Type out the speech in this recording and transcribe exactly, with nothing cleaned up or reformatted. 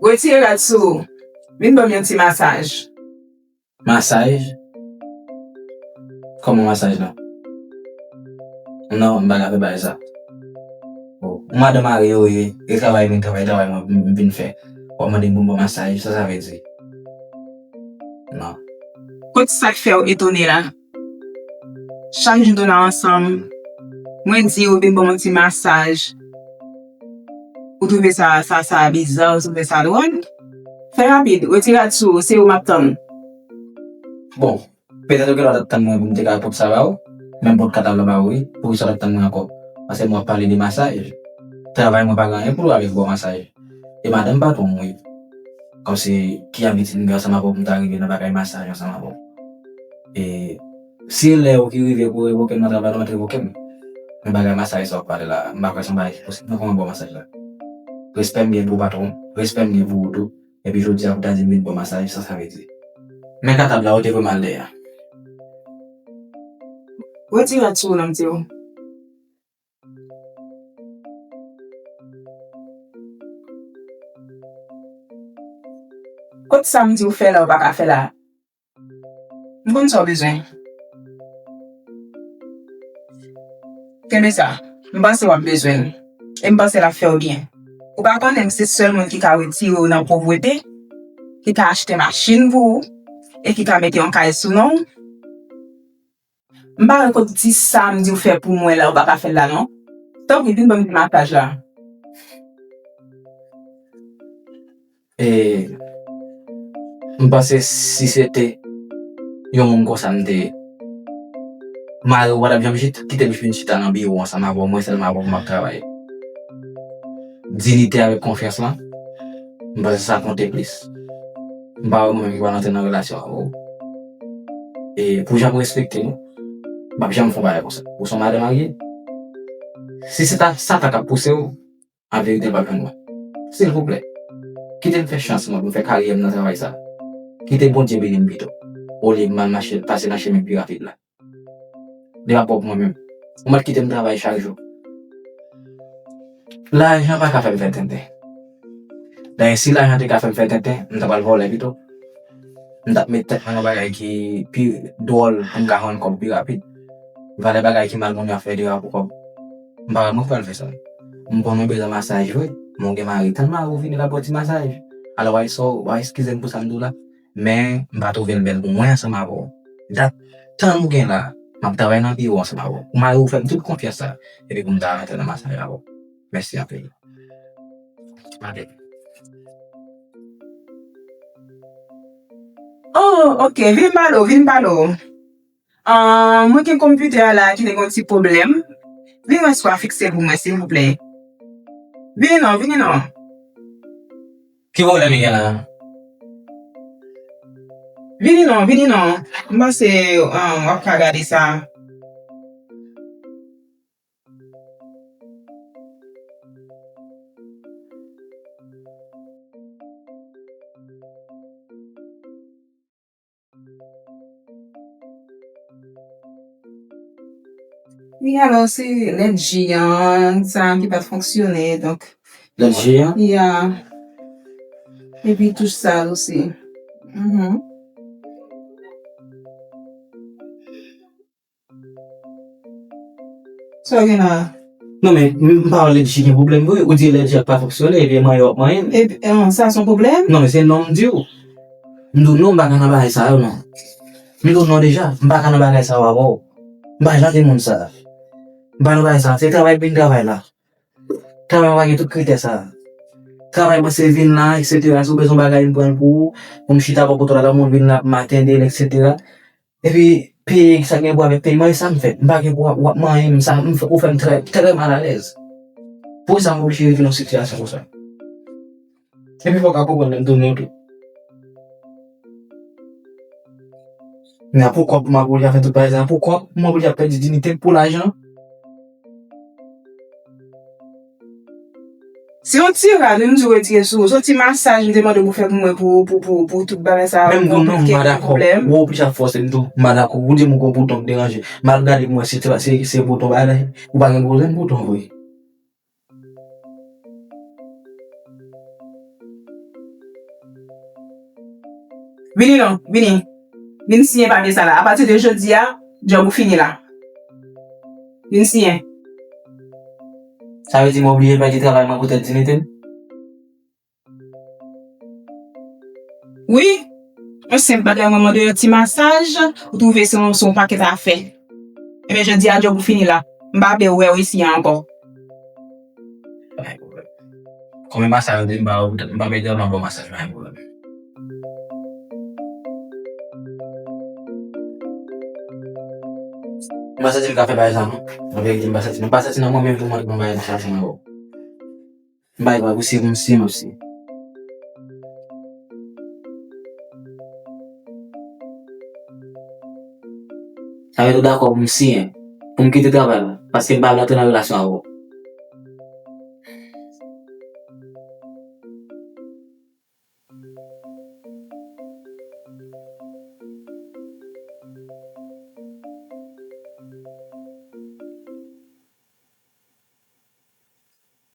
Retire rad sou ou. Vin ban m yon ti masaj. Masaj? Kòman masaj la? Non, m pa ka fè bagay sa. Oh, yon madan marye ou ye, e travay, vin travay, travay mwen, m vin fè. W ap mande m pou m ba w masaj, sa sa vle di? Non. Kot sa k fè w etone la? Chak jou nou la ansanm, mwen di w vin ban m yon ti masaj. Ou twouve sa, sa, sa biza, ou twouve sa dwòl? Fè rapid, retire rad sou ou, se ou m ap tann. Bon, petèt ou genlè t ap tann mwen pou m te ka pot sa ba ou, men m pot katab la ba ou wi, poukisa w t ap tann mwen ankò? Paske mwen ap pale de masaj. Travay mwen pa gen anyen pou l wè avèk bò masaj. E madanm patwon m wi. Kòmsi ki abitid m gen ansanm avè w pou m ta rive nan bagay masaj ansanm avè w? E si lè ou ki rive pou revoke m nan travay la, ou mèt revoke m. Men bagay masaj sa w ap pale la, m pa kwè se yon bagay ki posib. Non, kòman bò masaj la? Respè m gen pou patwon m, respè m gen pou ou tou. Epi jodi a pou ta di m vin bò masaj, sa sa vle di? Men katab la, ou te vre m al dèyè. Retire rad sou ou non, m di w. Kot sa m di w fè la, ou pa ka fè la? M konn sa w bezwen. Kenbe sa. M panse w ap bezwen l. E m panse l ap fè w byen. Ou pa konnen m se sèl moun ki ka retire w nan povrete, ki ka achte machin pou ou, e ki ka mete yon kay sou non w. M pa wè kot ti sa m di w fè pou mwen la, ou pa ka fè l la non. Tanpri, vin ban m ti masaj la. E m panse si se te yon moun konsa m te ye, mari w pa t ap janm chit-, kite m vin chita nan biwo ansanm avè w, mwen sèlman avè w pou m ap travay. Diyite avèk konfyans lan, m panse sa konte plis. M pa wè mwen menm ki pral antre nan relasyon avè w. E pou jan m respekte nou, m p ap janm fè yon bagay konsa. Ou se yon madan marye. Si se ta Satan k ap pouse w, an verite l p ap jwenn mwen. Silvouplè, kite m fè chans mwen pou m fè karyè m nan travay sa. Kite Bondye beni m pito. Olye m al mache, pase nan chemen pi rapid la. Li pa bon pou mwen menm. Ou mèt kite m travay chak jou. Lajan pa ka fè m fè tenten. Dayè, si lajan te ka fè m fè tenten, m ta pral vòlè pito. M t ap met tèt mwen nan bagay ki pi dwòl pou m ka jwenn kòb pi rapid. Valè bagay ki mal moun yo ap fè deyò a pou kòb. M pa wè mwen pral fè sa. M konnen w bezwen masaj vre, men w gen mari. Tann mari w vini l ap ba w ti masaj. Alò, w a, w a eskize m pou sa m di w la. Men, m pa twouve l bèl pou mwen ansanm avè w. Dat tan m gen la, m ap travay nan biwo ansanm avè w. Ou mari w fè m tout konfyans sa, epi pou m ta rantre nan masaj avè w. Mèsi anpil. Ade. Oh, ok, vin pale w, vin pale w. Ah, mwen gen konpitè a la ki te gen yon ti pwoblèm. Vin wè si w a fikse l pou mwen, silvouplè. Vini non, vini non. Ki pwoblèm li gen la? Vini non, vini non. M panse, ah, w ap ka gade sa. Wi, alò, se lèt ji an, sa ki pa t fonksyone, donk. Lèt ji an? Ya. Epi touch sa osi. Mhm. Sa w gen la? Non, men, m, m pa wè lèt ji gen pwoblèm vre. Ou di lèt ji a pa fonksyone, epi manyen w ap manyen m. Epi, eh, sa se yon pwoblèm? Non, men se non m di w. M di w non, m pa ka nan bagay sa yo, non. M di w non deja, m pa ka nan bagay sa yo avè w. M pa jan de moun sa. M pa nan bagay sa. Se travay m vin travay la. Travay mwen pa gen tout kritè sa. Travay mwen se vin la, etsetera. Si w bezwen bagay, m pran l pou ou. Pou m chita bò kote w la, lòt moun vin la, m atende l, etsetera. Epi, peye sa gen pou avèk peye mwen, e sa m fè. M pa gen pou w ap manyen m, sa m fè, ou fè m trè, trè malalèz. Poukisa m oblije rive nan sitiyasyon konsa? Epi fò w ka konprann lè m tounen tou. Men a pou kòb pou m ap oblije ap fè tout bagay sa, a pou kòb pou m ap oblije ap pèdi diyite m pou lajan. Se yon ti rad wi m di w retire sou ou, se yon ti masaj m te mande w pou fè pou mwen pou, pou, pou, pou tout bagay sa yo konplike, gen pwoblèm. Ou oblije ap fòse m tou, m pa dakò. Ou di m ou gen bouton k deranje. M al gade pou m wè si se, se, se bouton bagay la. Ou pa gen pwoblèm bouton vre. Vini non, vini. Vin siyen papye sa la. Apati de jodi a, djòb ou fini la. Vin siyen. Sa vle di mwen oblije pèdi travay mwen poutèt dinite m? Wi, yon senp bagay mwen mande yon ti masaj, ou twouve se yon, se yon pakèt afè. Ebyen, jodi a djòb ou fini la. M pa vle wè w isi a ankò. Pa gen pwoblèm. Konbyen masaj ou di m ba ou, m pa pèdi anvan bon masaj, pa gen pwoblèm. M pa santi m ka fè bagay sa non. An verite, m pa santi, m pa santi nan mwen menm pou mwen, mwen bagay sa se mwen. M bay pa pou si pou m si m ap si. Sa vle di w dakò pou m siyen, pou m kite travay la, paske m pa vle antre nan relasyon avè w.